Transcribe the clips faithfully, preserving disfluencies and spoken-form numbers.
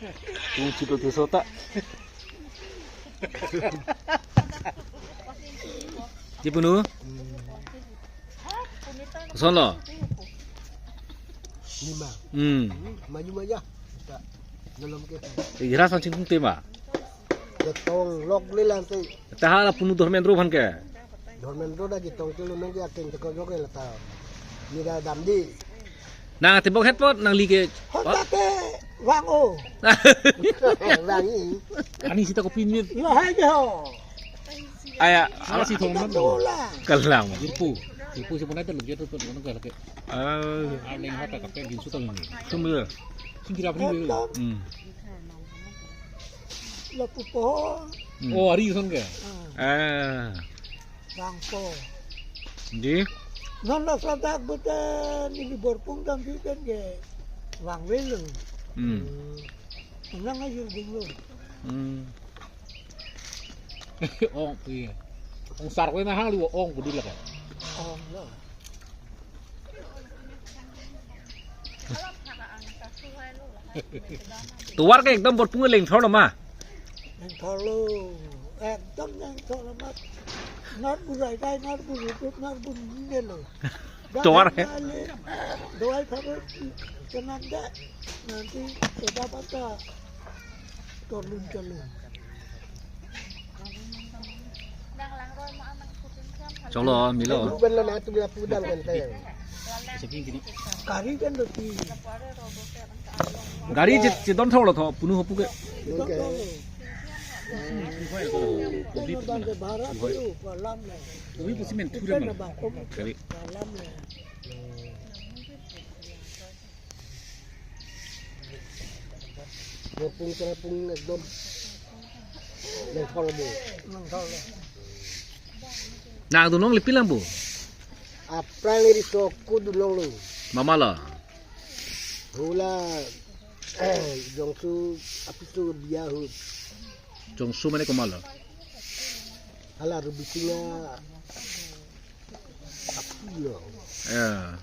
Tung chito tiso ta. Di punu? Koson lo? Lima. Hmm. Maju maju. Kita dalam ke. Iras ang chingkung tema. Ketong lok lelang te. Tahala punu Dharmendra aphan ke. Dharmendra dak ketong kilo nang ke ating teko jok ke lata. Nida damdi. Nang tebok het pot nangli ke. Honda ke vang-o. Vangi. Ani sita kopi ni. Lahai ke ho. Aya, ala si thong man. Dola. Kalang. Jirpo. Jirpo si pun ada lebih ada pun kalang ke. Ah. Aling hata kape bin sutang ni. Sumber. Singkira beri. Hmm. Lapu po. Hmm. Oh, ari son ke? Ah. Ah. Vangpo. Di? Non lo sadak bete neli Borpung damsi pen ke vangvelo. Hmm. Nang ayu dinglo. Hmm. Ong, iya. Ong sar ko na hang lu ong ko dula ka. Ong lo. Tovar ke ekdom Borpung lengthor lo ma. Lengthor lo. Ekdom lengthor lo ma. Nor burai dai, nor buru dut, nor buru ne lo. Tovar he. Dawai khabe kenam de. Nanti kita baca. Torlun chalun. Cholo, milo. Bukan lo na tu bila pudam kan te. Kari kan roti. Gari je, je don thor lo tho, punu ho puke. Oke. Bang ke barat tu, palam le. Ubi pusi men thura man. Bang kom Kari. Palam le. Borpung Borpung ekdom lengthor bo. Nang dunong le pi lang bo. Aphrang iri soko dunong lo. Mama la. Hula jongsu apisu biya hu. Jongsu mane komat lo. Hala Rubisinga. Api lo. Ya.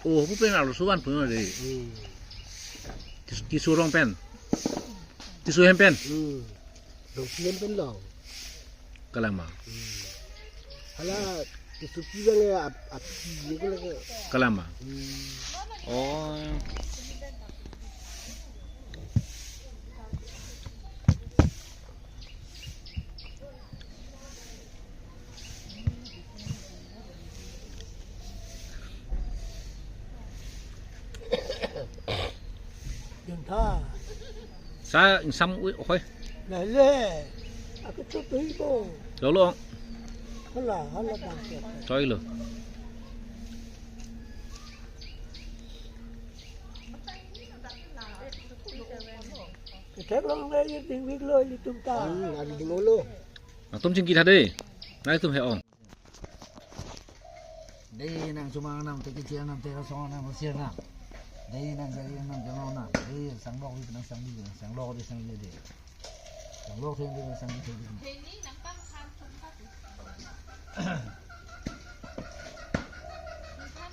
Oh, pu pen arloso van pun de. Hmm. Tis-, Tisu rong pen. Tisu hem pen. Hmm. Rong si hem pen lo. Kalang ma. Hmm. Hala Tisu pi bang ya ap-, api ni ko lagi. Kalang ma. Hmm. Oh. Jun tha. Sa ingsam ui hoi. Lele. Aku tu tu ko. Lolo. Hala, hala bang. Choi lo. Kethek long le ye ding wik lo ilitum ta. Hmm, ari ding lo. Nangtum chingki tha dei. Nangtum he-ong. Dei nang chomang nam, teke chiang nam, teke song nam, sir nam. Dei nang jari nam, jangno nam. Dei sanglok ri nang sangli, nang sanglok ri sangli dei. Sanglok theng dei nang sangli theng dei.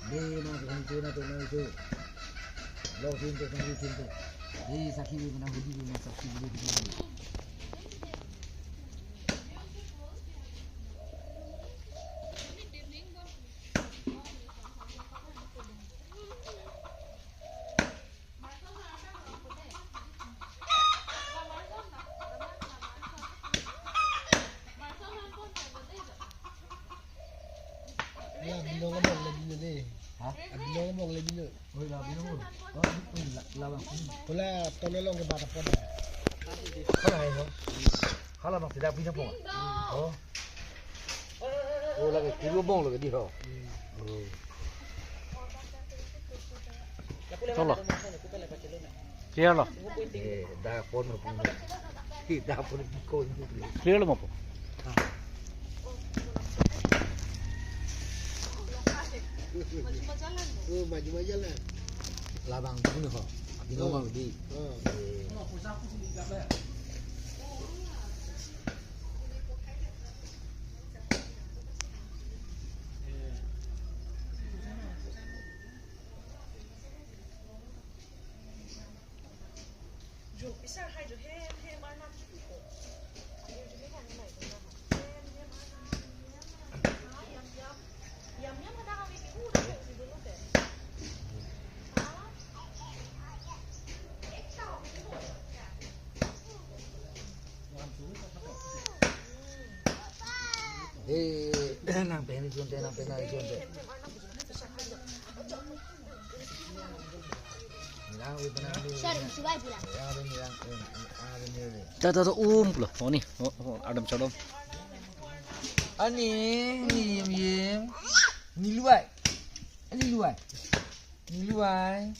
Dei nang theng theng na theng na itu. Sanglok theng theng sangli theng theng. Dei sakhi ri nang hudi ri nang sakhi ri ri. Ya, binong abang lagi na dei. Ha? Binong abang lagi na. Oi, la binong. Oh, oi, la, la bang. Pula tonelong ke bata pon. Hala hai ho. Hala bang tidak bisa po. Oh. Oh, lagi kilo bong lagi di ho. Oh. Cholo. Clear lo. Eh, da pon mo pun. Ki da pon ki ko ni. Clear lo mo po. Oh, maju maju lah. Labang pun ho. Abino mau di. Oh. Eh. Eh, nang pen chonte, nang pen nang chonte. Nang pen nang chonte. Ta, ta, ta, um, pulo. Oh, ni. Oh, oh, adam chodom. Ani, ni yem yem. Ni luai. Ani luai. Ni luai.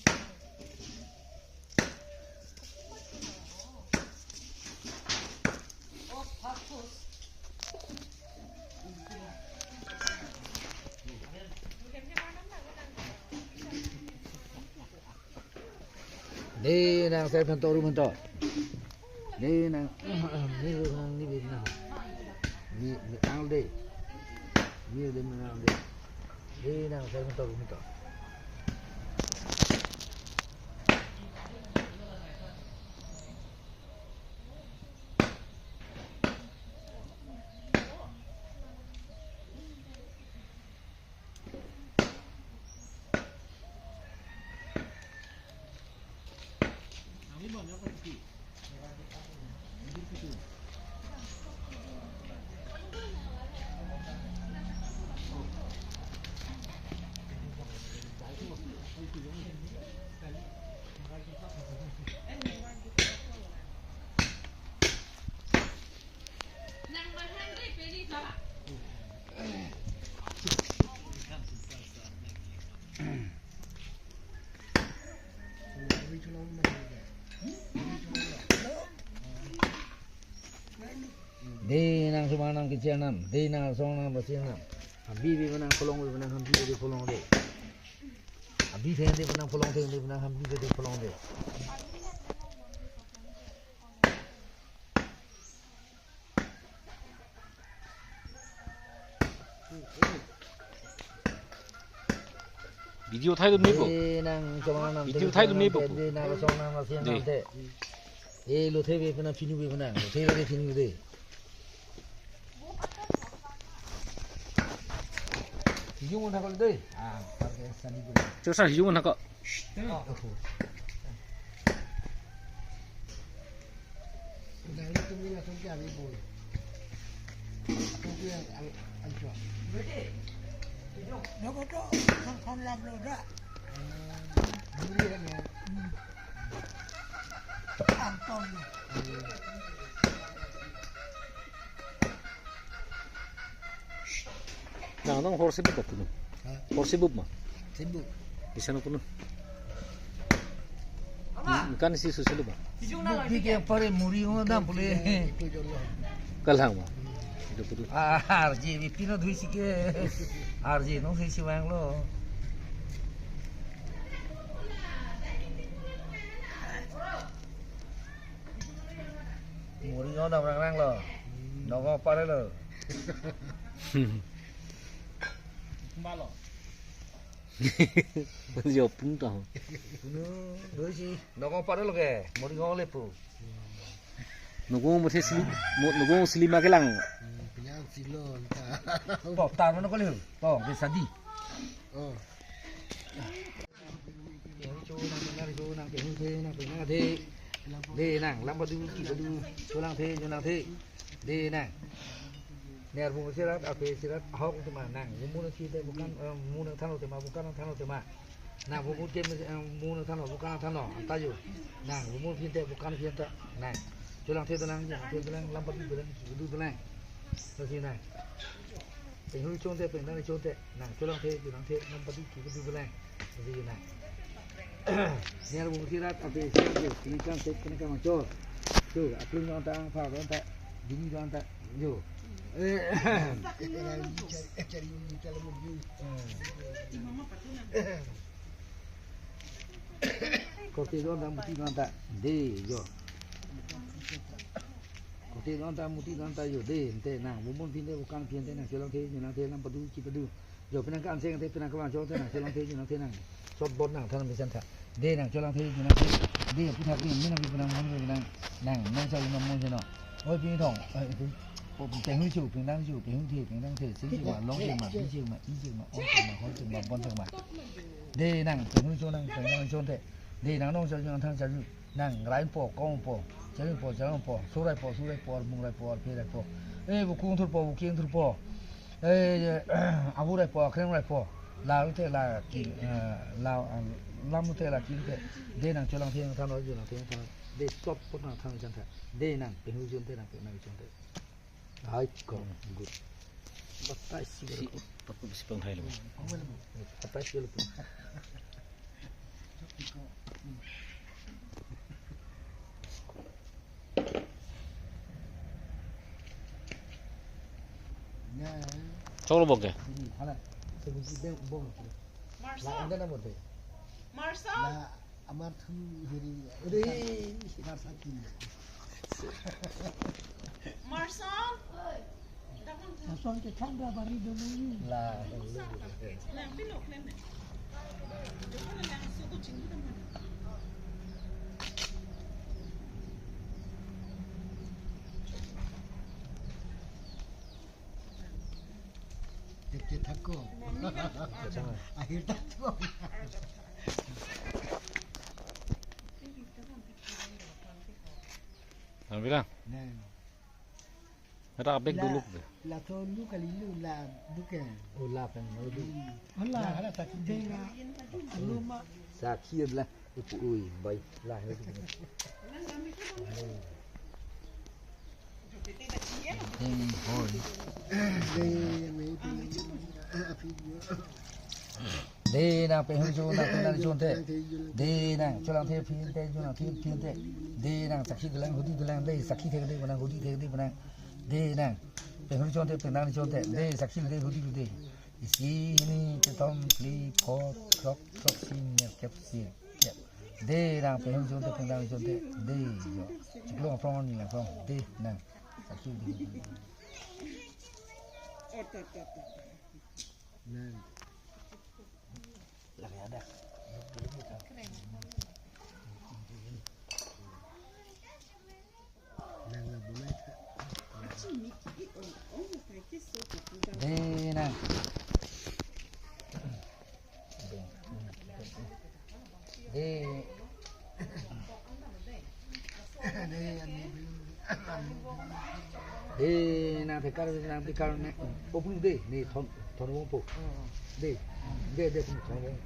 Dei nang, side pen to, room pen to. Dei nang, ni nang, ni nang. Ni, ni ang dei. Ni dei, ni ang dei. Dei nang, side pen to, room pen to. Dei nang, sumar nang, kecheng nang, dei nang, song nang, basing nang. Hambi ave nang, kolong ave nang, hambi ave kolong ave. Hambi theng ave nang, kolong theng ave nang, hambi ave kolong ave. Video thai dun ni po. Dei nang, song nang, video thai dun ni po. Dei nang, song nang, basing nang, dei. Eh, lothe ave nang, phinu ave nang, lothe ave phinu ave. Hijong nang kali dei. Ah, pakai sani dulu. Coba sa hijong nang ko. Oh. Dari tu ni langsung ke abi boy. Langsung ke abi, abi coba. Doko to, kan, kan lab lo da. Duri ya, ya. Anton. Nang, nang hor sibuk ka puno? Ha? Hor sibuk ma? Sibuk. Bisa na puno? Kan si susu lu ba? Buk di ke pare muri ho dam pule. Kalang ma? Itu puno. Ah, R J, pino dui si ke. R J, no si si wang lo. Muri ngon dam rang rang lo. Nongo pare lo. Malo. Yo pung ta. Puno, doi si. Nongo pare lo ke. Muri ngon le pu. Nongo mo the si, mo, nongo si lima kelang. Pinang silo ta. To, tar mano ko le. To, ke sadi. Oh. Cho nang, nang cho nang, nang cho nang, nang cho nang, nang cho nang the. Dei nang, lam badu, ki badu, cho nang the, cho nang the. Dei nang. Ner bung sirat, ape sirat, ahok tema nang. Bumun si te bukan, eh, mun than lo tema, bukan than lo tema. Nang bumun ke, eh, mun than lo, bukan than lo, anta yo. Nang bumun phin te, bukan phin te. Nang. Cho nang the dolang, cho nang the dolang, lam badu dolang, ki badu dolang. Lasi nang. Penghul chonte, pengdang chonte, nang cho nang the, cho nang the, lam badu ki badu dolang. Lasi nang. Ner bung sirat, ape sirat, yo, kini kan set, kini kan manchor. Cho, aplung nonta, angpha nonta, dini nonta, yo. Eh. Korte nonta, muti nonta, dei, yo. Korte nonta, muti nonta, yo, dei, ante nang, bumun phin te, bukan phin te, nang cho nang the, cho nang the, lam badu, ki badu. Yo, penang ka-anseng te, penang kevang chok te, nang cho nang the, cho nang the nang. Sot bot nang, than mesen tha. Dei nang cholang the, cholang the. Dei aphuthak dei, mina pi penang, mon pi penang. Nang, nang sa lima mon seno. Oi, pini thong. Eh, itu. Oh, penghu chu, pengdang chu, penghu the, pengdang the. Sing chu ma, long chu ma, bi chu ma, i chu ma, ong chu ma, hon chu ma, bon chu ma. Dei nang, penghu chu nang, pengdang chu the. Dei nang nong sa chu, nang thang sa chu. Nang, rai po, kong po, chari po, chari po, surai po, surai po, mung rai po, phe rai po. Eh, bu kung thur po, bu king thur po. Eh, abu rai po, kreng rai po. La te la ki, eh, la, lam te la ki te. Dei nang cholang the nang than oi, cholang the nang than. Dei stop po nang than jan tha. Dei nang penghu chun te nang penghu chun te. Hai ko, good. Batai si. Si, paku bisi pang hai lo. Batai si lo. Chong lo bok ke? Hala. Seventy beng bong. La Marcel. Anda na bote. Marcel. La amar thu hiri. Ore. Marcel ki. Marcel. Marcel ke thang da bari do ni. La. Lang pilo klem ne. Joko na lang suku chingki teman. Tete thako. Akhir tak tu. Ang bilang. Nah. Ada abek la, dulu ke? La to lu kali lu la bukan. Oh, la pen, oh, du. Hmm. Hala, hala sakit deh. Lu ma. Sakit lah. Ipu ui, bai. Lah, itu. Ding hoi. Dei nang penghu chun nang pengdang chun te. Dei nang cholang the phin te, cholang the phin te. Dei nang sakhi dolang, hudi dolang, dei sakhi the dei penang, hudi the dei penang. Dei nang penghu chun te, pengdang chun te. Dei sakhi dei, hudi dei. Isi, hini, kethom, phli, pho, throk, throksi, nerkep, sirkep. Dei nang penghu chun te, pengdang chun te. Dei jo. Chiklo aphrong ni la aphrong. Dei nang. Sakhi dei. Nang. Lagi ada. Dei nang. Dei. Dei nang thekar nang bikar ne. Opun dei ni thon thon wong po. Dei. Dei dei thon wong.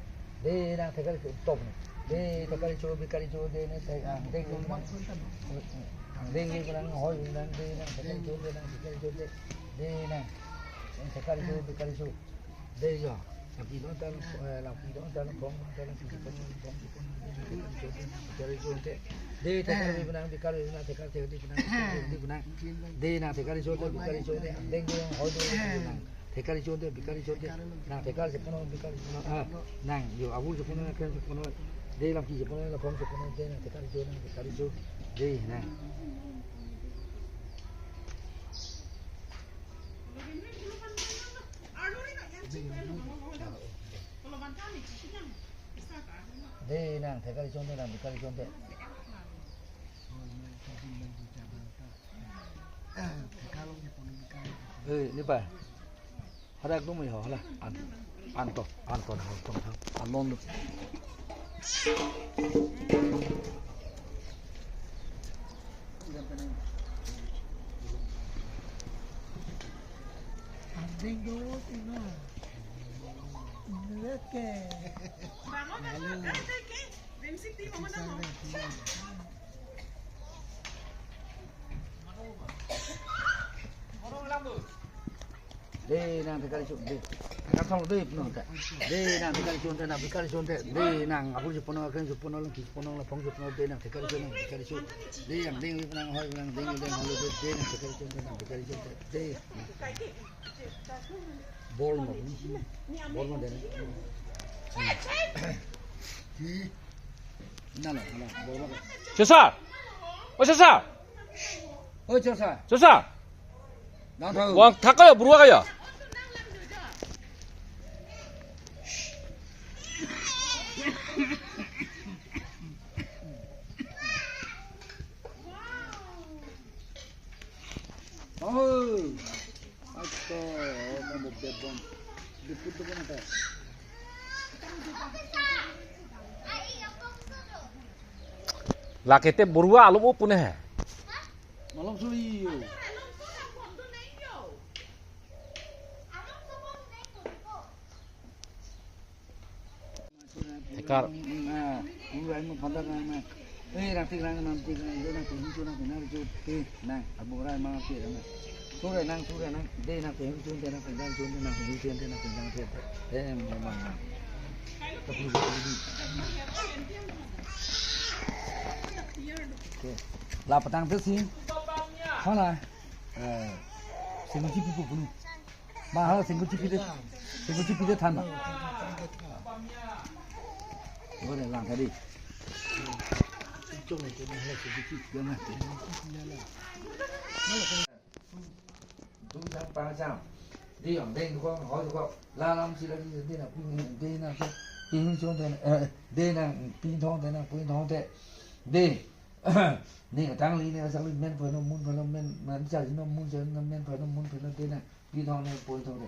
Dei nang thekar top ne. Dei thekar cho bikar cho dei ne thek ah dei ko man. Dei ko nang hoi nang dei nang thekar cho dei nang bikar cho dei. Dei nang. Nang thekar cho bikar cho. Dei jo. Lapu don tan, eh, lapu don tan, phong don tan, lapu phong don tan, phong don tan, thekar cho te. Dei thekar dei penang, bikar dei penang, thekar thekar dei penang, thekar dei penang. Dei nang thekar cho te, bikar cho te, dei jo, hoi dei nang. Thekar cho te, bikar cho te, nang thekar cho pono, bikar cho pono, ah, nang, jo, abu cho pono, kren cho pono, dei lamki cho pono, la phong cho pono, dei nang thekar cho, nang bikar cho, dei nang. Dei nang, thekar cho te, nang bikar cho te. Eh, ni pa. Hadak dum ho hala. An, an to, an to, an to, an to. An non. Ardeng do tina. Neke. Halo. Dei nang thekar cho, dei. Thekar thong dei, no, dei. Dei nang thekar cho te, nang bikar cho te. Dei nang abu cho pono, kren cho pono, lamki cho pono, la phong cho pono, dei nang thekar cho, nang bikar cho. Dei yang dei nang hoi nang dei dei hoi dei nang thekar cho te, nang bikar cho te. Dei. Bol mo. Bol mo dei. Nalo, nalo, bol mo. Sesa. Oh, sesa. Oi, Chorsa. Chorsa. Nang thau. Wang thak kaya, buru kaya. Oh, ato, mano bebon. Diput tu mana? Lake te Borua alom o pune he. Malom suri yo. Ekar. La patang te si. Hala. Eh, singkuchi pipo punu. Ma ha singkuchi pite. Singkuchi pite than ma. Ko de lang tadi. Dui jam pa jam. Dei yong deng ko ho ko. La lam si la di de na pi de na pi. Pi hung chon de na, eh, de na pi thong de na pi thong de. De. Ne tangli ne sakli men pho no mun pho no men men sa no mun sa no men pho no mun pho no de na pi thong ne pi thong de.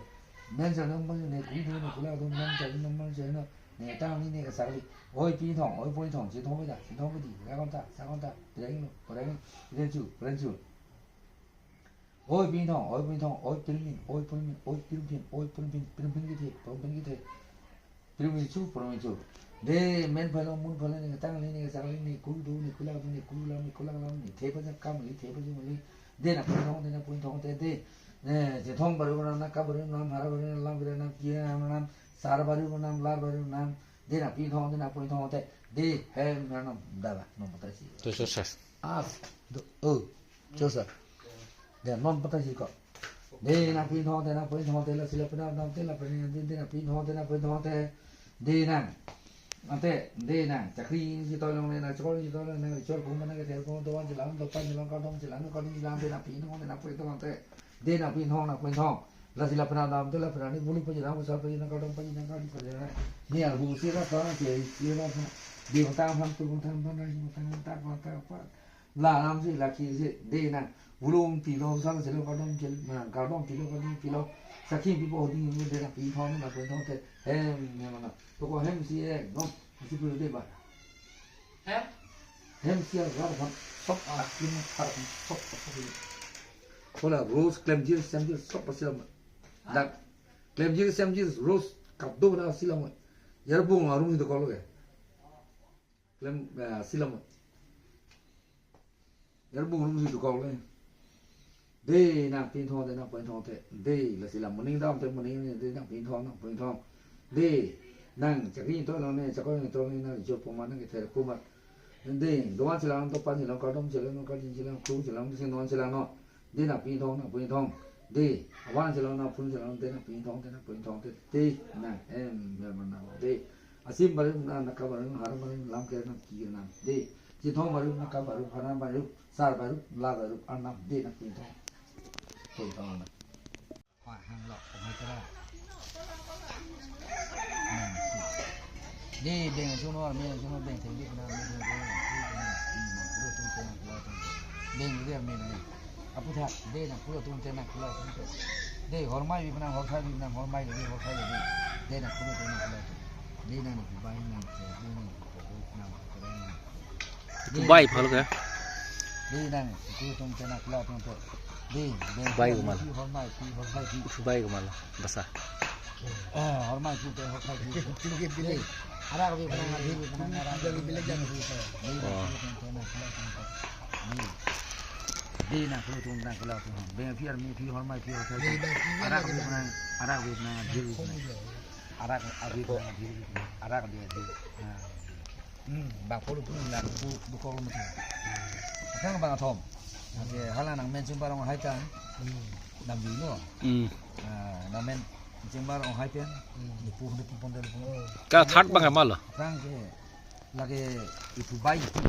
Men sa no mun ne ku du ne ku la du men sa no mun sa no. Ne tangli ne ka sakli. Oi pi thong, oi pi thong, si thong da, si thong di. Sa kon ta, sa kon ta. Preng lo, preng lo. Ren chu, ren chu. Oi pi thong, oi pi thong, oi pirmin, oi pirmin, oi pirmin, oi pirmin, pirmin kithe, pirmin kithe. Pirmin chu, pirmin chu. De men pho no mun pho no ne tangli ne sakli ne ku du ne ku la du ne ku la ne ku la la ne the pa ja kam li the pa ja li. De na pi thong, de na pi thong te de. Ne je thong baru na na ka baru na hara baru na lam baru na ki na na sar baru na lar baru na. De na pi thong, de na pi thong te. De hem na na da ba no pata si. To so sa. As do o. Cho sa. De non pata si ko. De na pi thong, de na pi thong te la si la pi na na te la pi na de de na pi thong, de na pi thong te. De na. Ante de na. Chakri si to long le na chor si to long na chor ko ma na ke tel ko to wan si la to pan si la ka dong si la ka dong si la de na pi thong, de na pi thong te. De na pi thong, na pi thong. La si la pi na dam te la pi na ni bulu pa si la sa pa si na ka dong pa si na ka dong pa si na. Ni a hu si la pa si si la pa. Di pa ta pan tu pa ta pan na si pa ta ta pa ta pa. La nam si la ki si de na. Ulung pi lo sa si lo ka dong si na ka dong pi lo ka dong pi lo. Sa ki pi po di ni de na pi thong na pi thong te. Hem ne ma na. To ko hem si e no. Si pu de ba. Hem? Hem si a gar ban. Sop a kin thar sop sop. Ko la rose klem jir sem jir sop pa si la. Dak klem jir sem jir rose kap do na si la mo. Yar bung arum hi do ko lo ke. Klem, eh, si la mo. Yar bung rum si dukok le. De nang pi thong, de nang pi thong te. De la si la moning dam te moning ne, de nang pi thong, nang pi thong. De nang chakri to lo ne, chakri to ne, nang jo poma nang ke ther kumat. De doan si la to pan si la, kardom si la, kardin si la, kru si la, si non si la no. De nang pi thong, nang pi thong. De avan si la, nang pun si la, de nang pi thong, de nang pi thong te. De nang em ya mana de. Asim barim na, naka barim, haram barim, lam kere nam kir nam. De, chithong barim, naka barim, haram barim, sar barim, la barim, arnam, de na pi thong. Pi thong na. Wa hang lo, ko mai tara. Nang. De, beng suno, me suno, beng theng de na, me suno, beng theng de na, beng de me na. Aputhak, de nang pulo tum te nang pulo tum te. De hormai bi nang hormai bi nang hormai lo de hormai lo de. De nang pulo tum nang pulo tum. De nang pu bai nang te, de nang pu nang pu nang. Pu bai phal ke. De nang pulo tum te nang pulo tum te. De, de pu bai ko mal. Hormai pu hormai pu. Pu bai ko mal. Basa. Eh, hormai pu te hormai pu. Arak bi nang, arak bi nang, arak bi nang. De nang pulo tum te nang pulo tum te. Di. Di nang kulu tung nang kulu tung. Beng phi army phi hormai phi hotel. Di, di, di, arak di, bi di, nang, arak bi nang, di, di, nang. Arak abi nang, di, di, nang. Arak di, di. Nah. Hmm, bang polo pun nang bu, bu kolo mati. Akang bang athom. Oke, hala nang men sumbar ong hai tang. Hmm. Nang bi no. Hmm. Ah, nang men sumbar ong hai pen. Hmm. Di pu, di pu pon, di pu. Ka third bang amal lo. Akang ke lake iphu bai ti.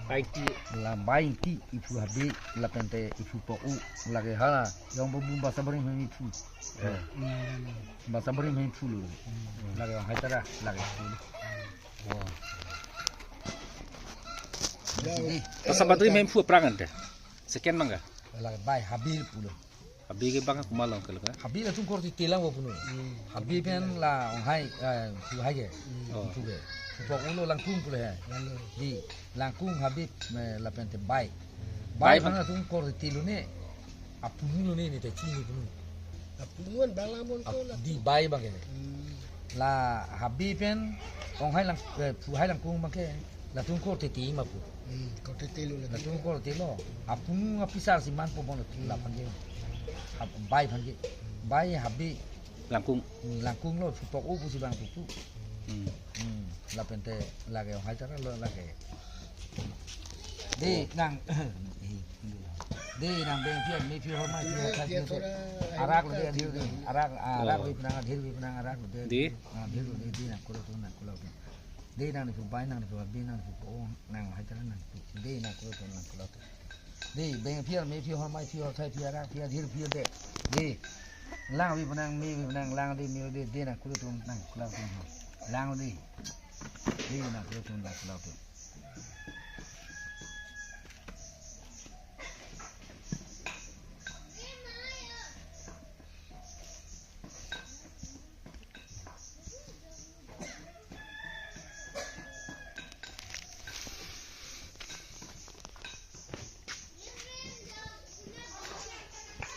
Bai ti. La bai ti iphu habe lapen te iphu po u lake hala. Yong bo bum basa barim hem iphu. Eh. Basa barim hem iphu lo. Lake yong hai tara lake iphu. Wah. Basa barim hem iphu aphrang ante. Second mangga. La bai Habi pulo. Habi ke bang komat along ke lo ke? Habi latum korte telang bo puno. Hmm. Habi pen la onghai, eh, phu hai ke. Hmm. Oh. Phu ke. Phu pok ulo Langkung pulo he. Lalu. Di Langkung Habi, eh, lapen te bai. Hmm. Bai Bai aphan bang latum korte telo ne. Apunu lo ne ne te chini puno. Apunu an bang lamon ko Ap-, la. Di bai bang ke. Hmm. La Habi pen onghai Lang, eh, phu hai Langkung bang ke. Latum korte te ma pu. Hmm, korte telo la. Latum korte telo. Apunu apisar si man po bon Hmm. la aphan ke. Hab-, bai aphan ke. Bai Habi. Langkung. Hmm, Langkung lo, phu pok u pusi bang pupu. Hmm. Hmm, lapen te lake onghai tara lo lake. Dei Oh. nang. Dei nang beng phi arme phi hormai phi Dia, hakai dia phi. Thora Arak lo dei, ahi adhir dei. Arak, ah, arak Oh. lo ipnang, adhir lo ipnang, arak lo dei. Dei? Ah, adhir lo dei, dei nang kulo tu nang kulo tu. Dei nang ni phu bai nang ni phu Habi nang ni phu po nang hai tara nang tu. Dei nang kulo tu nang kulo tu. Dei beng phi arme phi hormai phi horthai phi arak phi adhir phi dei. Dei. Lang vi pnang me vi pnang lang dei me dei dei nang kulo tu nang kulo tu. Lang dei. Dei nang kulo tu nang kulo tu.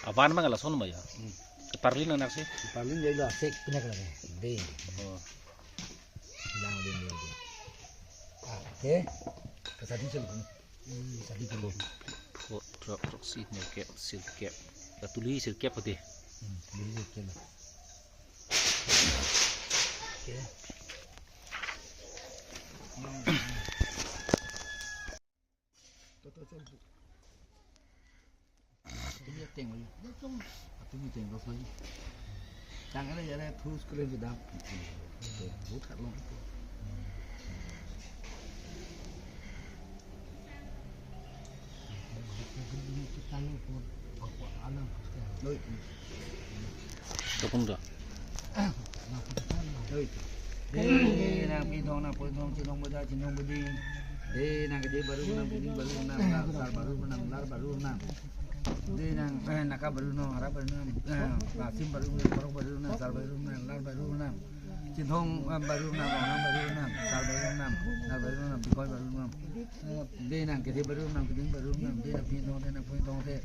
Avan mang lason ma ya? Hmm. Keparlin anak si? Keparlin ya la sek pina kala dei. Oh. Lang dei, dei, dei. Ah, oke. Kasadi sel pun. Hmm, kasadi sel. Pho, throk, throksi, nerkep, sirkep. La tuli sirkep pati. Hmm, tuli sirkep. Oke. Toto cholpu. Tumi ateng lo. Tumi ateng lo soi. Tang ada ya le thus keren sudah. But hat long. Oi. Topung do. Oi. Dei nang pinthong nang pointhong chinthong bada chinthong bading. Dei nang kede baru nang bading baru nang lar sar baru nang lar baru nang. Dei nang, eh, naka baru nang, hara baru nang, eh, lasim baru nang, parok baru nang, sar baru nang, lar baru nang. Chinthong, eh, baru nang, ronghang baru nang, sar baru nang, lar baru nang, bikoi baru nang. Eh, dei nang kede baru nang, keding baru nang, dei nang pinthong, dei nang pointhong te.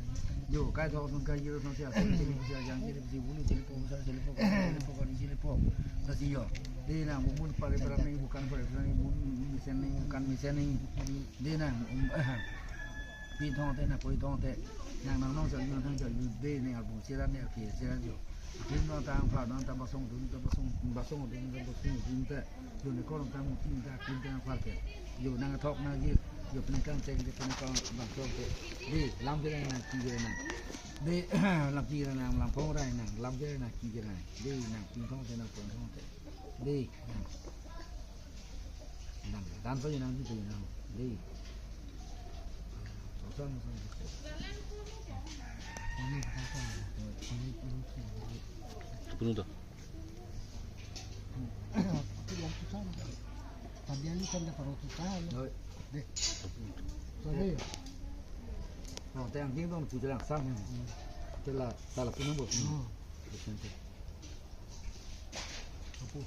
Jo, kai thok sun kai jiro sun sia, sun chili pusi ajang chili pusi bulu chili po, sar chili po, chili po, kari chili po. Lasi jo. Dei nang bumun pare pare nang bukan pare pare nang bumun mesen nang bukan mesen nang. Dei nang, um, pinthong te nang pointhong te. Nang nang nong chal nang nang chal dei nang arbu siran nang arke siran jo. Dun nang tang pha nang tang basong dun tang basong basong dun tang basong dun te. Dun ne korong tang mutin ta kin tang pha te. Jo nang thok nang ji. Jo pen kang cheng te pen kang bang chong te. Dei lam te nang ki je nang. Dei lam ki je nang lam phong rai nang lam te nang ki je nang. Dei nang pinthong te nang pointhong te. Dei nang. Nang dan pa nang di nang. Dei. Sosan sosan. Punu to. Tadi ali kan dapat roti kan. Oi. Dei. Sorry. Nah, tayang ding dong cuci langsam. Hmm. Tela salah punu bos. Hmm. Apo.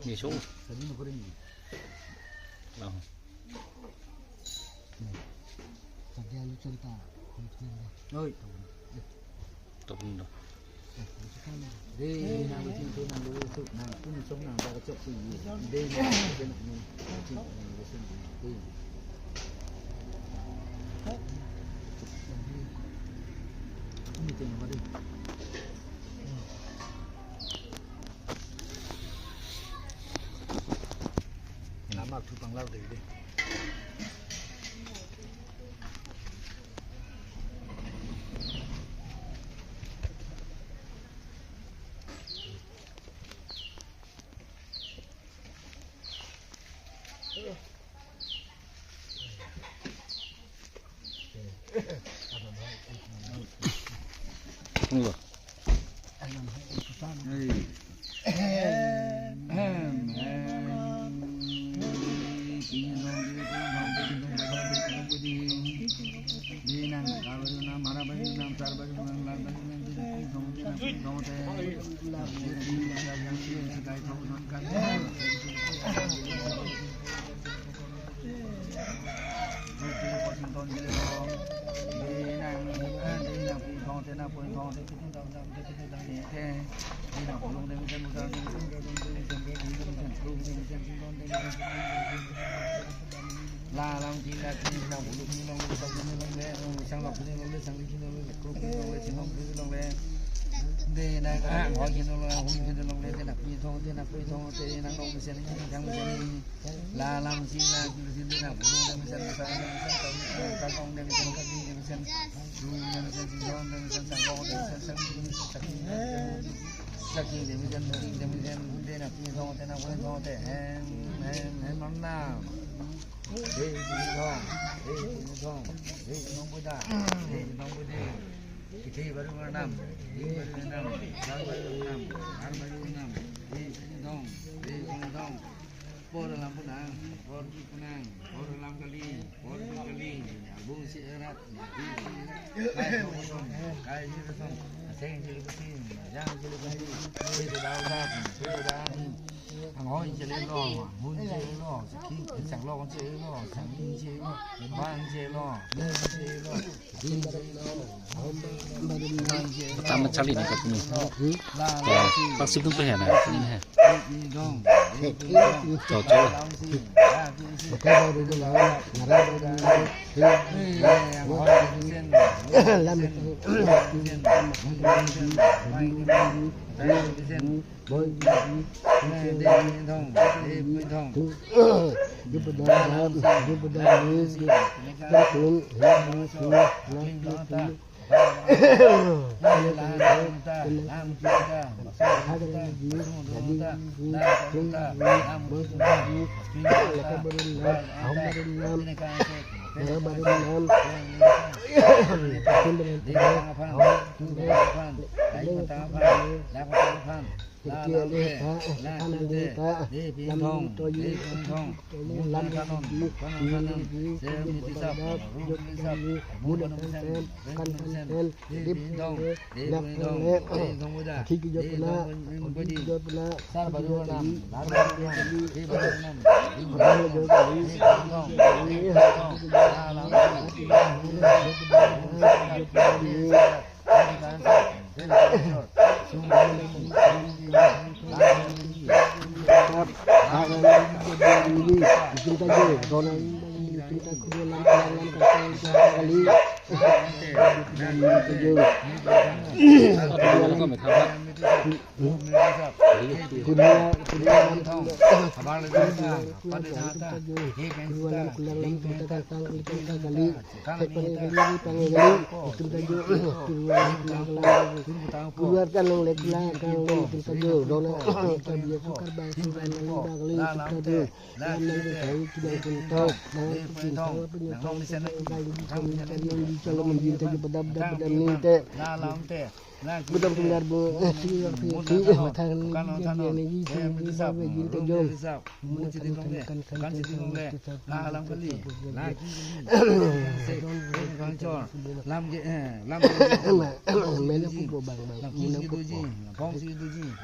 Miso. Tadi no kering. Oh. Tadi alu cerita. Oi. Topung do. Dei nang bitin tu nang dulu tu nang pun song nang bar chok si. Dei nang bitin nang bitin nang bitin. Dei. Ini tengok apa dei. Nama tu panglar dei dei. Lo. La lam si la si na bulu ni long le, sa ni long le, sang lok ni long le, sang ni long le, ko ni long le, sing long ni long le. De na ka hoi ni long le, hum ni long le, de na pi thong, de na pi thong, de na long ni sen ni, sang ni sen ni. La lam si la si de na bulu de sen, sa de sen, ka kong de sen, ka di de sen, lu de sen, si don de sen, sang kong de sen, sang ni sen, sang ni sen. Saki de mi jan, de mi jan, de na pi thong, de na pi thong, de hem, hem, hem, mam na. De pi thong, de pi thong, de thong bu da, de thong bu de. Kithi baru nam, di baru nam, dar baru nam, har baru nam, de pi thong, de pi thong. Por alam punang, por punang, por alam kali, por kali. Bung si erat, bung si erat. Kai kosong, kai kosong. Aseng chili kusi, ajang chili kusi. Sida udak, sida udak. Anghoi chili lo, hun chili lo, saking, sang lo chili lo, sang ling chili lo, ban chili lo, ling chili lo. Pertama kali ni kapuni. Ya, pasti tung pe na, ini ha. Cocok.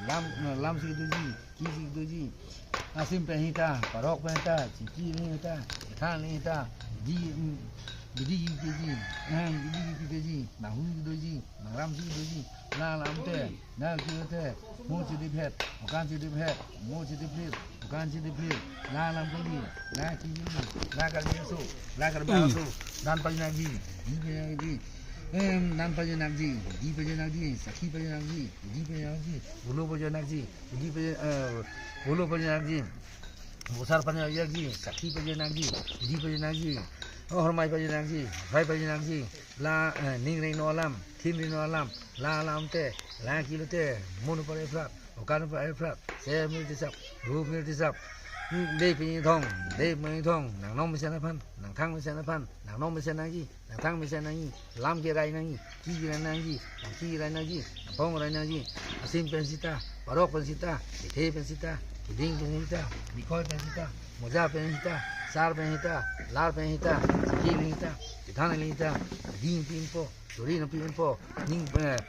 Lam, eh, lam si doji, ki si doji, asim pen hita, parok pen hita, chiki pen hita, than pen hita, di, mm, bidi ki doji, eh, bidi ki doji, nahun ki doji, naram si doji, la lam te, la ki te, mo si di phet, okan si di phet, mo si di phlir, okan si di phlir, la lam kali, la ki kali, la kali so, la kali so, dan pa nagi, di pa nagi, em, dan pa nagi, di pa nagi, sakhi pa nagi, di pa nagi, ulo pa nagi. Udi pe, eh, ulo pe nangji, bosar pe nangji, sakhi pe nangji, udi pe nangji, oh, hormai pe nangji, rai pe nangji, la, eh, ning reng no alam, thin reng no alam, la alam te, la kilo te, munu pe efrat, okan pe efrat, se mir tisap, ru mir tisap, Hmm, dei pini thong, dei pini thong, nang nong mesen aphan, nang thang mesen aphan, nang nong mesen nangji, nang thang mesen nangji, lam kerai nangji, ki kerai nangji, nang ki kerai nangji, nang phong kerai nangji, asim pen sita, parok pen sita, kethe pen sita, keding pen sita, nikhoi pen sita, moja pen sita, sar pen sita, lar pen sita, siki pen sita, kethan pen sita, ding pinpo, suri nangpinpo, ning, eh,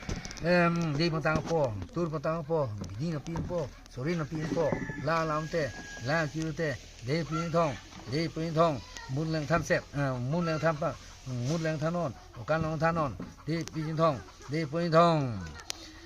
em, dei pangtangpo, tur pangtangpo, bidi nangpinpo, suri nangpinpo, la lamte, la kilote, dei pini thong, dei pini thong, mun leng than set, eh, mun leng than pa, mun leng than non, okan leng than non, dei pini thong, dei pini thong,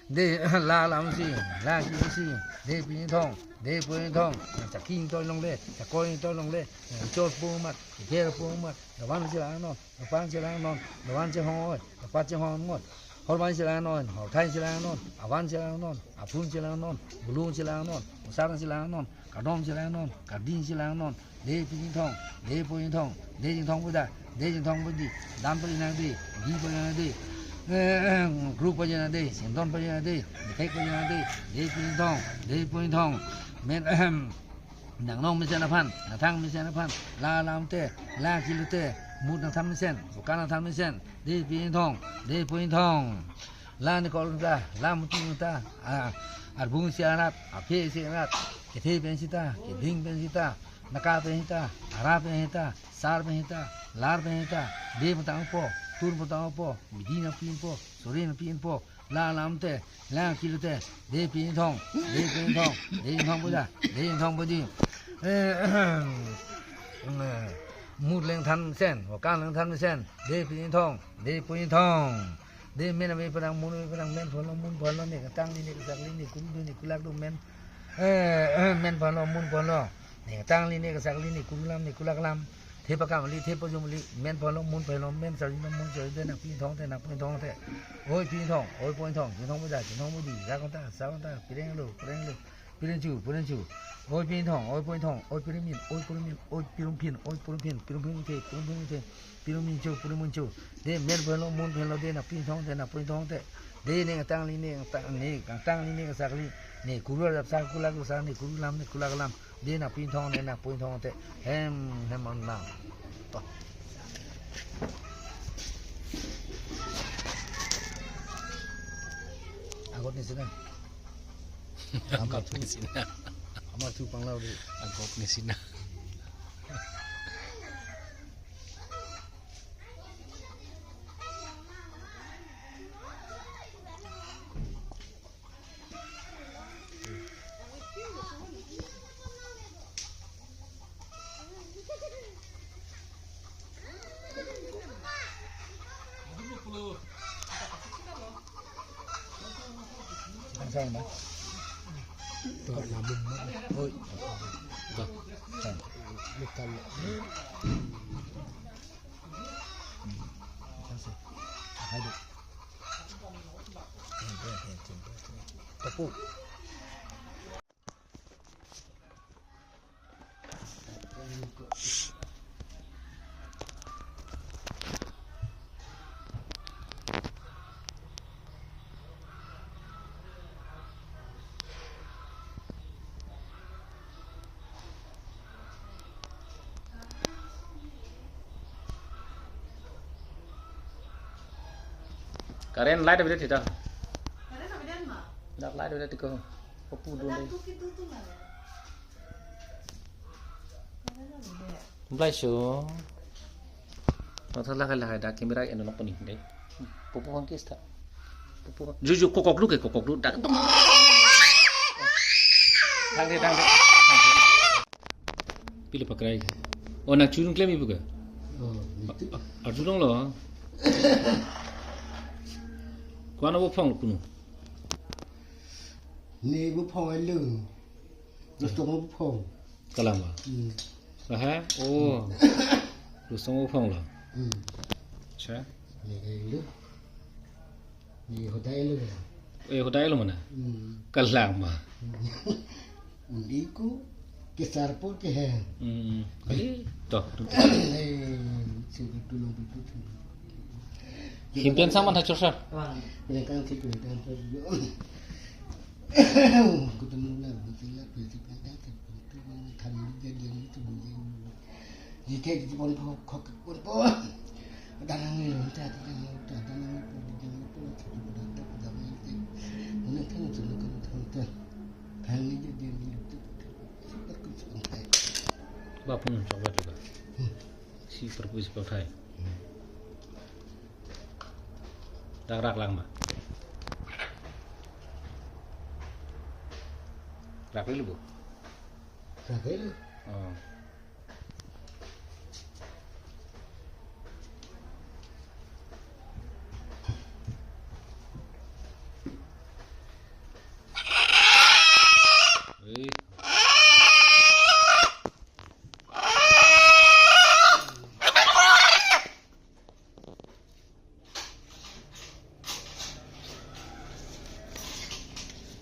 dei la lamsi, la kilosi, dei pini thong, dei pini thong, chaking toi longle, chakoi toi longle, chos pu mat, kher pu mat, lavan si la non, lapan si la non, lavan si hong oi, lapan si hong ngot, horvan si la non, horthai si la non, avan si la non, aphun si la non, bulung si la non, usar si la non, kadom si la non, kading si la non, dei pini thong, dei pini thong, dei jing thong puda, dei jing thong pudi, dam pudi nang dei, di pudi nang dei, eh, group pudi nang dei, sendon pudi nang dei, dethek pudi nang dei, dei pini thong, dei pini thong, men, ehem, nang nong mesen aphan, nang thang mesen aphan, la lamte, la kilote, mut nang than mesen, okan nang than mesen, dei pini thong, dei pini thong. La nikol ta, la muti ta, a, arbung si arat, aphe si arat, kethe pen sita, keding pen sita, naka pen sita, ara pen sita, sar pen sita, lar pen sita, dei pangtangpo, tur pangtangpo, bidi nangpinpo, suri nangpinpo, la lamte, la kilote, dei pini thong, dei pini thong, dei thong puda, dei thong pudi. Eh, eh, mut leng than mesen, okan leng than mesen, dei pini thong, dei pini thong. Dei men ave padang, mun ave padang, men pon lo, mun pon lo, ne ketang li, ne kesak li, ne kuru do, ne kulak do, men, eh, eh, men pon lo, mun pon lo, ne ketang li, ne kesak li, ne kuru lam, ne kulak lam, the pakam li, the pajum li, men pon lo, mun pon lo, men sari lo, mun sari, dei nang pini thong te, nang pini thong te. Oi pini thong, oi pini thong, pini thong puda, pini thong pudi, sa konta, sa konta, pireng lo, pireng lo, pireng chu, pireng chu. Oi pini thong, oi pini thong, oi pireng min, oi pireng min, oi pireng pin, oi pireng pin, pireng pin te, pireng pin te, pireng min chu, pireng min chu. Dei men pon lo, mun pon lo, dei nang pini thong te, nang pini thong te. Dei ne ketang li, ne ketang, ne ketang li, ne kesak li, ne kuru rap sa, kulak sa, ne kuru lam, ne kulak lam. Dei nang pini thong, dei nang pini thong te. Hem, hem on na. To. Agot ni sina. Agot ni sina. Amar thu panglau dei. Agot ni sina. Ang saan ba? To, namun mo. Oy. To. Saan. Lokal. Saan si. Hai do. Tapu. Current light abidi thita. Current abidi ma? Dak light abidi tiko. Kopu do. Dak dei. Tu kitu tu ma. Mulai so. Nang thak lahai lahai dak camera eno nok poni dei. Pupu hang kis ta. Pupu hang. Ju ju kokok lu ke kokok lu dak. Thang dei, thang dei. Thang dei. Pili pakrai. Oh, nang churung klem ibu ke? Oh, itu. Arju dong lo. Kuan abo phong lo kunu. Ne abo phong elo. Rustom abo phong. Kalang ma? Hmm. Aha, oh. Rustom abo phong lo. Hmm. Acha. Ne elo. Ne hodai elo. Eh, hodai elo mana? Hmm. Kalang ma? Hmm. Undi ko kesar por ke hai. Hmm. Kali to. Eh, sini tulung piput. Himpen saman ha chorsa. Yang kan si kan kan. Kutemu lah, betul lah, betul kan. Than ni jadi ni tu ni. Jike di pon pho khok pon pho. Danang ni ta, danang ta, danang pho, danang pho, danang pho, danang pho. Nang kan tu, nang kan tu. Than ni jadi ni tu. Super kusuk hai. Ba pun sok ba tu ba. Hmm. Si perpui si pathai. Hmm. Dak rak lang ma. Rak li bu. Rak li. Oh. Eh.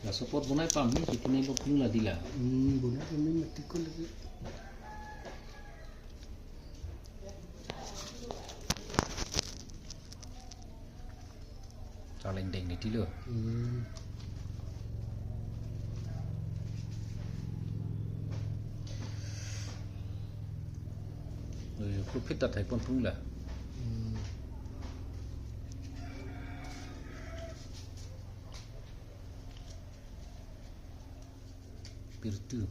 Laso apot bonai pame, si kini lo ping la dila. Hmm, bonai pame mati ko lagi. Saling deng ni tilo. Hmm. Ui, profit ta thai pon pung la. Hmm. Pirtu.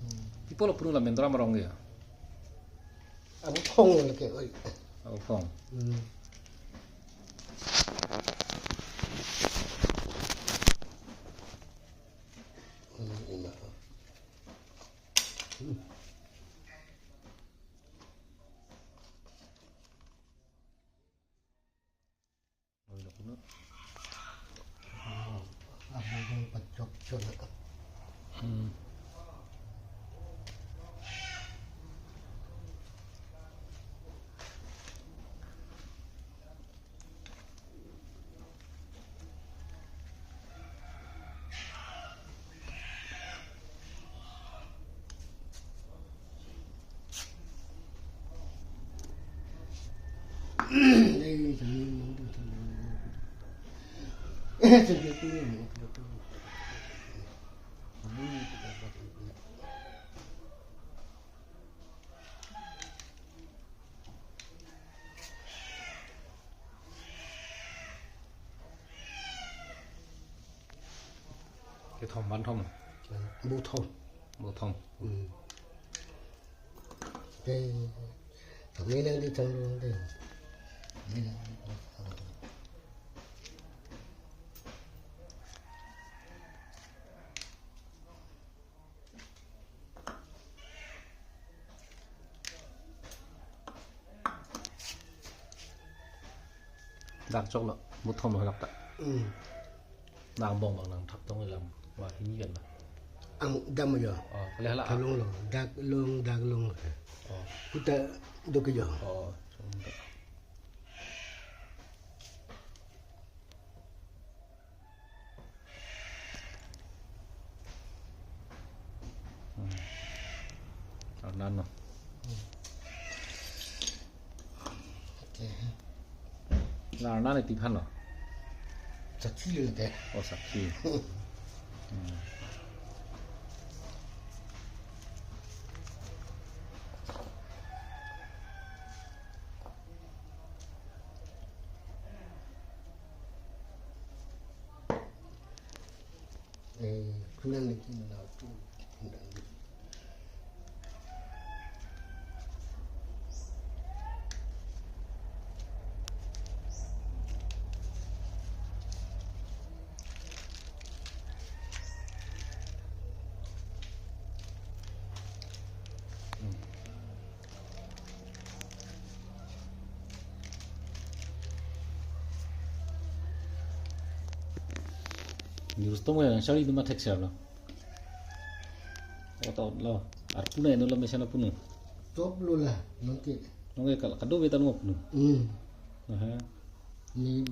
Hmm. Pi pulo punu la Mendra Marong ya. Abu Phong lagi, oi. Abu Phong. Hmm. Hmm, ini. Hmm. Oi, lo punu. Oh, abu pachok chok. Hmm. Kethom, van thom. Bu thom. Bu thom. Hmm. Ke, kami nang di thang dong deh. Kami nang di thang dong. Dak choklo, bu thom lo dak ta. Hmm. Nang bong bang nang thap tong lam, wa hini kan ba. Ang dam yo. Oh, kali hala. Thalong lo, dak long, dak long. Oh. Kuta dok yo. Oh, sunda. Hmm. Arnan lo. Hmm. Oke. La arnan iti phan lo. Sakhi lo te. Oh, sakhi. Hmm. Eh, kulang lagi na tu. News to mo yang sari duma thek sar lo. Oto lo. Arpu na eno lo mesen arpu nu. Top lo la, nonke. Nonke kal kado betan mo arpu nu. Hmm. Aha. Ni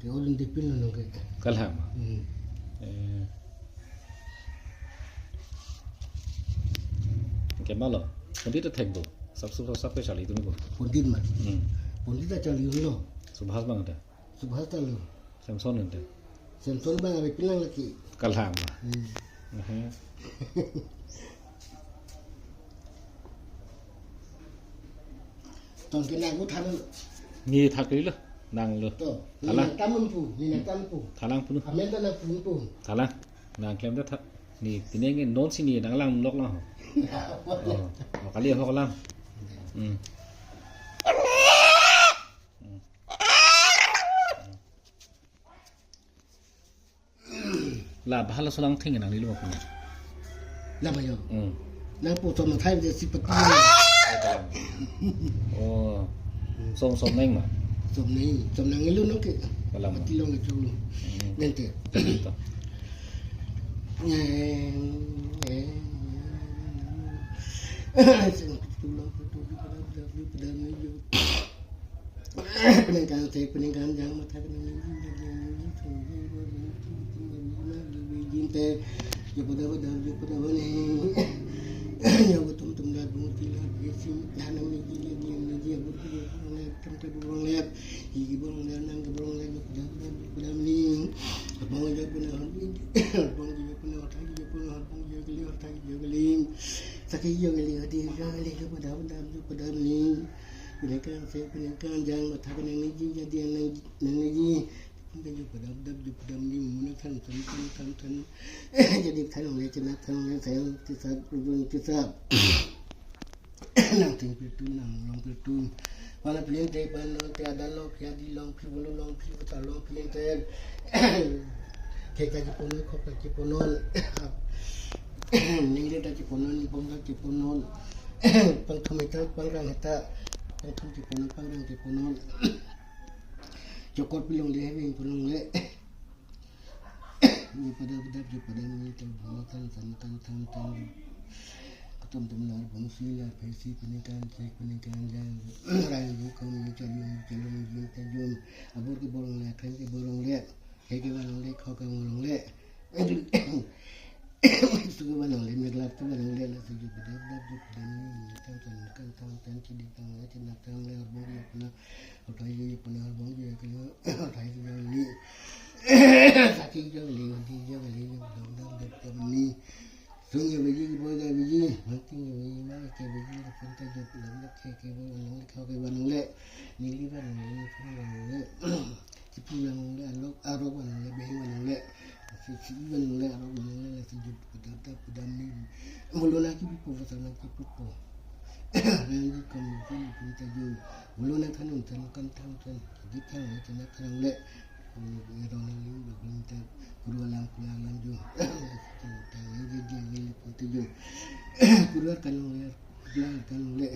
ke olin dipin lo nonke. Kalham. Hmm. Eh. Ke malo. Pondit ta thek do. Sab sab sab ke charli tum ko. Pondit ma. Hmm. Pondit ta charli lo. Subhas bang ta. Subhas ta lo. Samson ente. Samson bang abi pinang lagi. Kalham. Hmm. Mhm. Tong ke nang ko than lo. Ni thak lo, nang lo. To, ni Thalang. Nang tam pu, ni nang tam pu. Thalang pu nu. Amen ta nang pu pu. Thalang. Nang klem ta thak. Ni pine nge non si ni nang lang lok lang. Oh, oh, kali hok lang. Hmm. Hmm. La, bahala solang theng nang nilo ko. La ba yo. Hmm. Nang po tom thai de si pati. Oh. Som som neng ma. Som neng, som neng ilu no ke. Kalam. Pati long ke chulu. Hmm. Nente. To. Eh, eh. Peningkan te, peningkan jang matha kenang ni jin te, jo pada pada, jo pada pada ni. Jo ketum tum da bung ti la besi, da nang ni jin, jin ni jin, bung ti bung le, tum te bung le, ji bung le, nang ke bung le, jo pada pada, jo pada ni. Bung jo pada, bung jo pada, thai jo pada, bung jo kali, thai jo kali. Saki jo kali, hadi jo kali, jo pada pada, jo pada ni. Peningkan se, peningkan jang matha kenang ni jin, jadi nang, nang ni jin. Peningkan jo pada pada, jo pada ni, muna than than than than than. Jadi than le chena than le than tisa rubun tisa. Nang theng pirtu, nang long pirtu. Wana piling te pan long te adan long phi adi long phi bulu long phi uta long piling te. Khek ta chiponon, khok ta chiponon. Ningli ta chiponon, nipong ta chiponon. Pangthum heta, pangrang heta. Pangthum chiponon, pangrang chiponon. Chokot pilong le, heving pilong le. Ni pada pada, ni pada ni ta bung tan tan tan tan tan. Ketum tum lar bung si lar phesi peningkan se peningkan jang. Rai yu kom yu chalung chalung jin ta jun. Abor ke bolong le, khen ke bolong le. He ke bolong le, kho ke bolong le. Su ke bolong le, meglar tu bolong le, la su ju pada pada ju pada ni, ni tan tan kan tan tan chidi tan le, chena tan le, arbong le, puna. Uthai jo puna bong jo kali, uthai jo li. Saki jo li, uthi jo li, jo dam dam dam dam ni. Sung jo biji, bo jo biji, mati jo biji, ma ke biji, la pun ta jo lam la ke ke bo nang le, kho ke bo nang le. Ningli bo nang le, nipong bo nang le. Chipi bo nang le, arok, arok bo nang le, behing bo nang le. Si, si bo nang le, arok bo nang le, la si jo pada pada pada ni. Mulu na chipi po, sa na chipi po. Nang ji kam ji pun ta jo. Mulu na than than kan than than. Di than le chena than le. Ni rong ni ni ba pun ta kuru alam kula alam jo. Than than ni ji ji ni pun ta jo. Kuru kan le, kula kan le.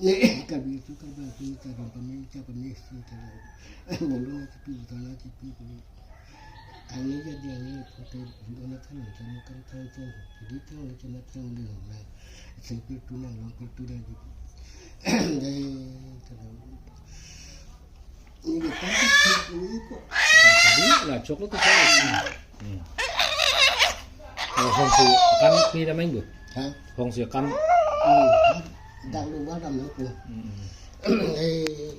Ni kabi su kaba su ta ram pami cha pami si ta. Mulu na chipi ta na chipi pun. Ani jadi ani photo video na kan kan kan kan kan. Jadi kan kan kan kan na. Sing pirtu nang long pirtu dah gitu. Dai, tadang. Ini kita ini kok. Jadi lah cok lo tuh. Hmm. Kalau hong si kan pi da main bu. Hah? Hong si kan. Hmm. Dak lu ba dam lo ko. Hmm. Eh.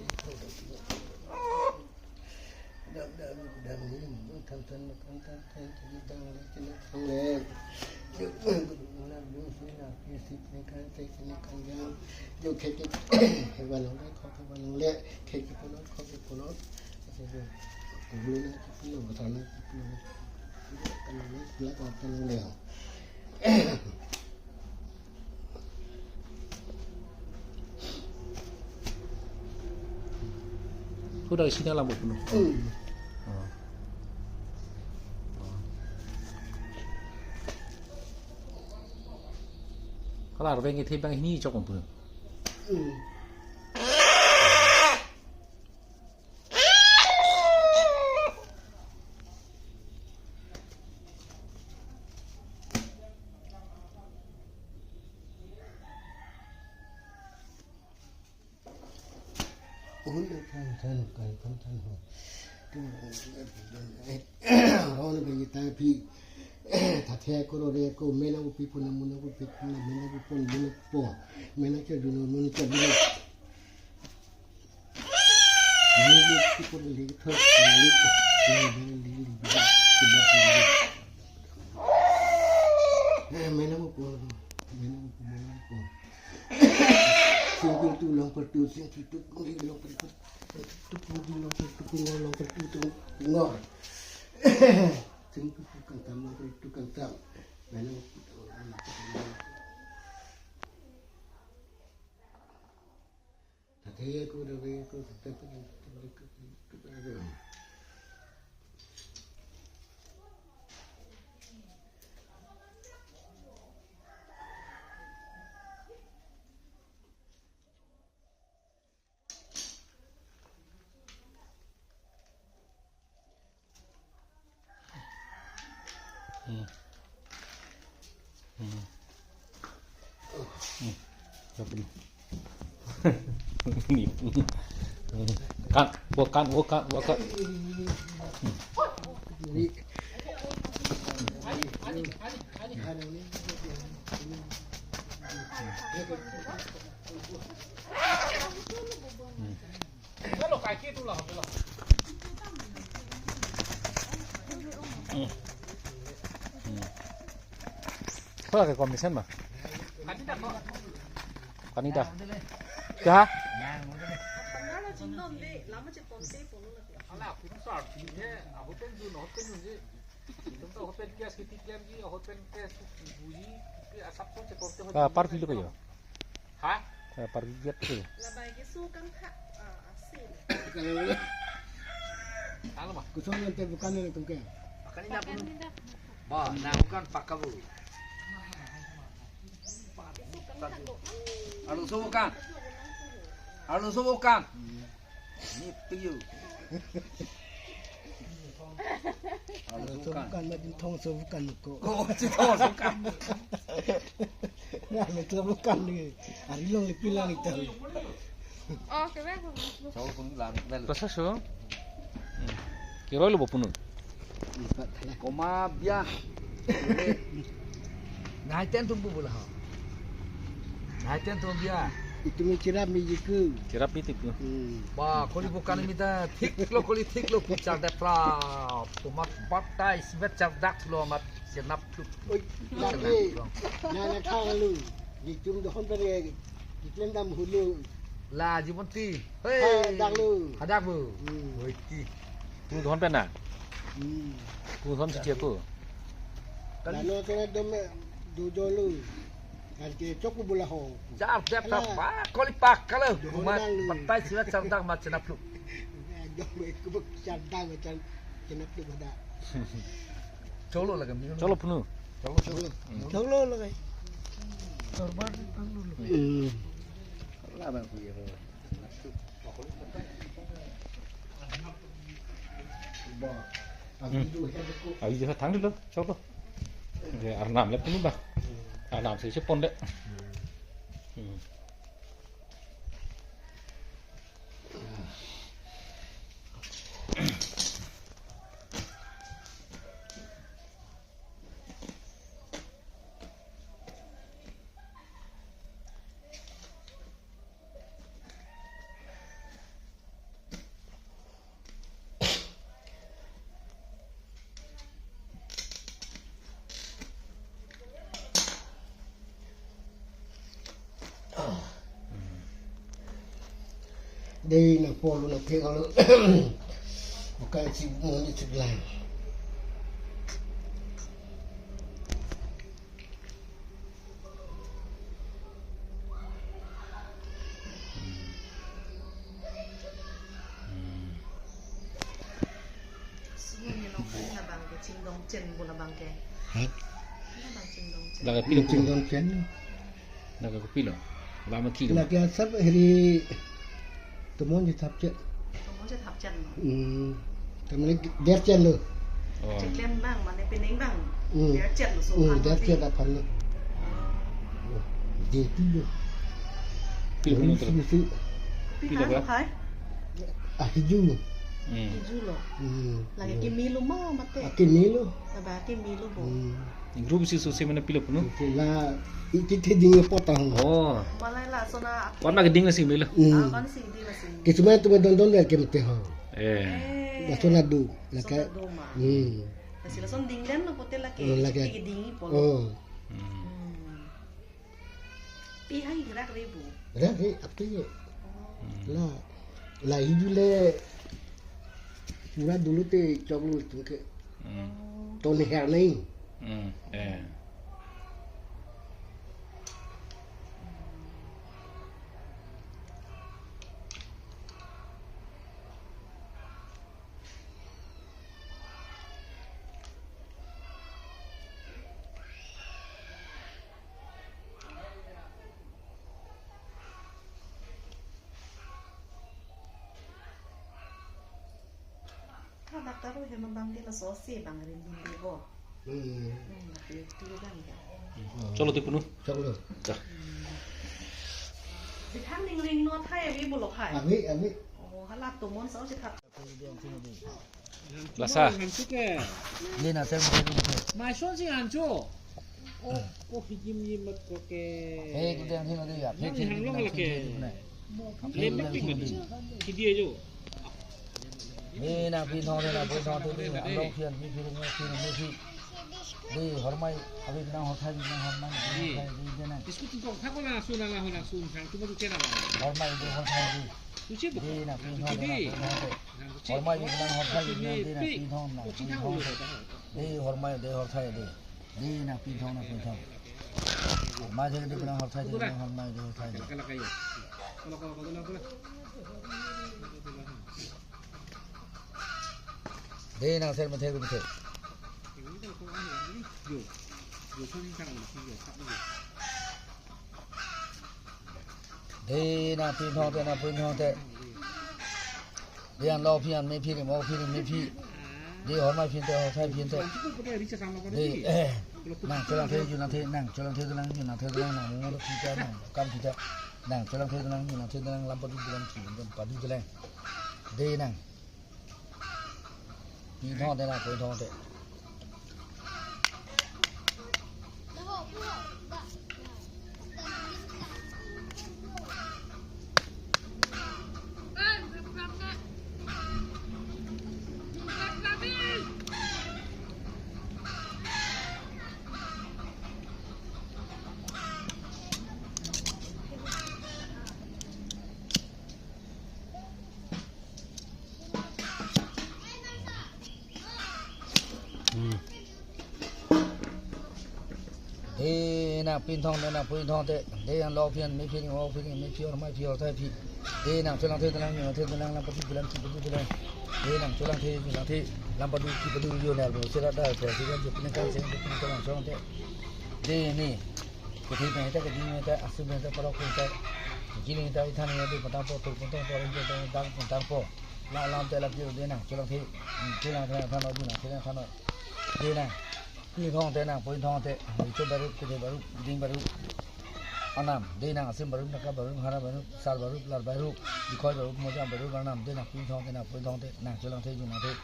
Dam dam dam ni, than than than than than, chini dam le, chini dam le. Yo, guru na, yo, si na, yo, si, chini kan, si, chini kan jang. Yo, khek ke, khek ba long le, khok ke ba long le, khek ke punon, khok ke punon. Ase yo, guru na, ke punon, bata na, ke punon. Kan le, la ka kan le. Sudah isinya lampu penuh. Hmm. Oh. Kalau arweng itu bang ini cokon penuh. Hmm. Hun than than kan kan than ho. Tu ron ke ta phi. Thathe ko ro re ko mena ko pi puna muna ko pi puna mena ko pon mena ko po. Mena ke duno muna ke duno. Mena ko pi puna le tho le le le le. Long pertu sing tutup kuri long pertu tutup kuri long pertu kuri long pertu tung ngor. Sing tutup kangtam long pertu kangtam. Belong. Tadi aku dah aku tetap. Hmm. Hmm. Hmm. Kan, bukan, bukan, bukan. Kola ke komisen ma? Kanida. Kya? Ah, par kilo kayo? Ha? Eh, par kilo kayo? Kalau kusong yang terbuka ni tu ke. Ba, na bukan pakabu. Alo subukan. Alo subukan. Ni piyu. Alo subukan. Subukan, ma ding thong subukan ko. Ko si thong subukan. Na, ma subukan ni. Ari long lepi lang ita. Oh, kebe. Chau pun lang bel. Prasa so. Kiroi lo bo punun. Koma bia. Nai ten tum bu bula ha. Nai ten tum bia. Itum chirap mi jiku. Chirap mi jiku. Hmm. Ba, koli bukan mi ta thik lo, koli thik lo, puchar dep ra. Tomat batai sivet chardak lo mat senap tup. Oi, lagi. Na, na, thang lu. Itum dohon pen, itum dam hulu. La, Jimonti. Hei. Hadak lo. Hadak lo. Hmm. Oi, ti. Tung dohon pen na? Hmm. Tung dohon si tiap ko. Lalo kena dom dujo lo. Kan ke chok bula ho. Jar dep ta. Ala. Ba, koli pak kalau. Dohon kumat lang lo. Batai sivet chardak mat senap lo. Dom ke buk chardak macam senap lo pada. Cholo lagi. Cholo punu. Cholo. Cholo. Hmm. Cholo lagi. Sorbar punu. Hmm. Kalau abang punya. Hmm. Abi je thang dulu, chok lo. Oke, arnam le punu ba. Arnam si si pon de. Hmm. Dei na polo na pegalo. Bukan si mo ni sebelah. Sumuni nong kali labang ke, chingdong chen bu labang ke. Hah? Labang chingdong chen. Lake pilo. Chingdong chen. Lake kopilo. Lama kilo. Lake asap hiri. Tomon je thap chen. Tomon je thap chen. Hmm. Tamane der chen lo. Oh. Chiklem bang, mane pining bang. Hmm. Der chen lo so. Hmm, aphan der chen aphan lo. Oh. Dia tu lo. Pilo pilo. Pilo pilo. Hai? Ah, hiju. Hmm. Hiju lo. Hmm. Lake kimi lo ma mate. Ah, kimi lo. Laba kimi lo bo. Hmm. Ingrup si susi mana pilo punu? La, iti te ding potang. Oh. Malai la sona. Warna keding nasi milo. Hmm. Ah, kan si di masih. Kisuma tu don don lagi mate ho. Eh. Eh. Lasona do. Lake. Sona do ma. Hmm. Nasi lason ding den lo pote lake. Oh, lake. Chiki ding polo. Oh. Hmm. Hmm. Pi hang rak re bu. Rak re, api ye. Oh. La, la hiju le pura dolo te choklo tu ke. Hmm. Oh. To le her nahi. Hmm. Eh. Tha doctor ro hem abang ke laso si bang rin din di bo. Hmm. Hmm, tapi itu kan ya. Choklo te punu. Choklo. Dah. Bithang ning ring no thai abi bulok hai. Abi, abi. Oh, hala tumon sao si thak. Lasa. Hangchu ke. Ye na sem. Mai son si hangchu. Oh, oh, hijim yim mat ko ke. Hey, kudang sing adi ya. Nang hang long la ke. Lem mat pik mat. Kidi ajo. Ye na pinthong, ye na pinthong tu ni. Along phian, mi phian, mi phian, mi phian. Dei, hormai, abi nang horthai, nang hormai, nang horthai, dei, dei, nang. Biscuit kong thak ko la sun, la hona sun, hangchu ma tu chena la. Hormai, dei, horthai, dei. Dei, nang, pin thong, dei, nang, pin thong, dei. Hormai, dei, nang, horthai, dei, nang, dei, nang, pin thong, nang, pin thong, dei. Dei, hormai, dei, horthai, dei. Dei, nang, pin thong, nang, pin thong. Hormai, dei, dei, nang, horthai, dei, nang, hormai, dei, horthai, dei. Dei, nang, ser, mathe, mathe. Dei, nang, pin thong te, nang, pin thong te. Dei, an lo phi, an me phi, mo phi, me phi. Dei, hormai phin te, horthai phin te. Dei, eh, nang, cholang the, ju nang the, nang, cholang the, nang, ju nang the, nang, nang, mo lo phi te, nang, kam phi te. Nang, cholang the, nang, ju nang the, nang, lam padu, lam phi, lam padu, lam. Dei, nang. Pin thong te, nang, pin thong te. Hmm. Dei, nang, pin thong, nang, pin thong te. Dei, an lo phi, an me phi, mo phi, me phi, hormai phi, horthai phi. Dei, nang, cholang the, nang, nang, the, nang, lam padu, lam padu, lam. Dei, nang, cholang the, cholang the, lam padu, padu, yo, nang, bo, sera da, bo, sera, jo, pin kan, sera, pin kan, cholang the. Dei, ni. Kethe pen ta, keding pen ta, asu pen ta, parok pen ta, jili ta, ithan ya, dei, patang po, tul pen ta, po, rin pen ta, dang pen ta, po. La, lam te, la, dei, nang, cholang the, cholang the, than, dei, nang, cholang, than. Dei, nang. Pin thong te, nang, pin thong te, richo barup, kethe barup, ding barup. Arnam, dei, nang, asim barup, naka barup, hara barup, sar barup, lar barup, dikhoi barup, moja barup, arnam, dei, nang, pin thong te, nang, pin thong te, nang, cholang the, ju nang the.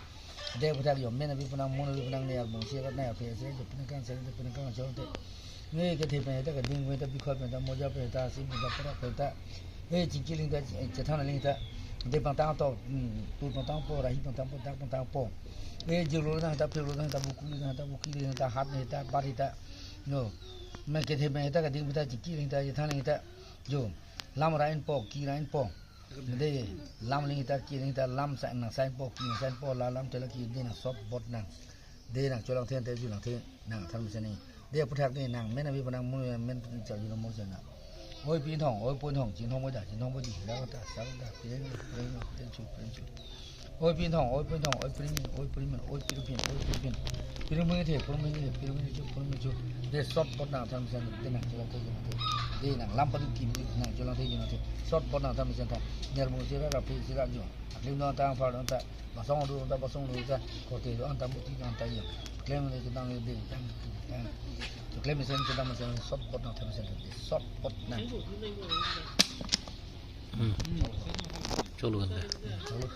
Dei, puthak yo, men abi punang, mun abi punang, ne ar bong si rat na ar phe se, jo pin kan se, jo pin kan cholang the. Ne kethe pen ta, keding pen ta, dikhoi pen ta, moja pen ta, asim pen ta, parok pen ta. Eh, chingki aling ta, eh, chethan aling ta. Dei pantang to, hmm, tul pantang po, rahi pantang po, dak pantang po. Eh, jirlo ta, ta phirlo ta, ta buku ta, ta buki ta, hat ne ta, bar ta. No. Me kethe pen ta, keding ta, chingki aling ta, chethan aling ta. Jo. Lam ra-in po, ki ra-in po. Dei, lam aling ta, ki aling ta, lam sa, nang sa-in po, ki nang sa-in po, la lam te la ki, dei, nang sot bot nang. Dei, nang, cholang the te, ju nang the, nang, than mesen ni. Dei, puthak ni, nang, men abi punang, mun men pin cha, ju nang mo cha na. Oi pin thong, oi pin thong, chin thong mo da, chin thong mo di, la ta, sa ta, pin, pin, pin chu, pin chu. Oi pin thong, oi pin thong, oi pin, oi pin, oi pin pin, oi pin pin. Pin mo the, pin mo the, pin mo chu, pin mo chu. Dei, sot bot nang, than mesen ni, dei, nang, cholang the, ju nang the. Dei, nang, lam padu ki, nang, cholang the, ju nang the. Sot bot nang, than mesen ta. Ne ar bong si ra, ra phe si ra, jo. Aklem do ta, phar do ta, basong do ta, basong do ta, kote do ta, muti do ta ya. Klem le kedang le dei, dang, dang. Klem mesen kedang mesen sot bot nang, than mesen dei, sot bot nang. Hmm. Cholo kan dei. Cholo.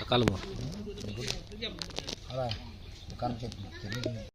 Akal mo. Ala, kan ke, ke.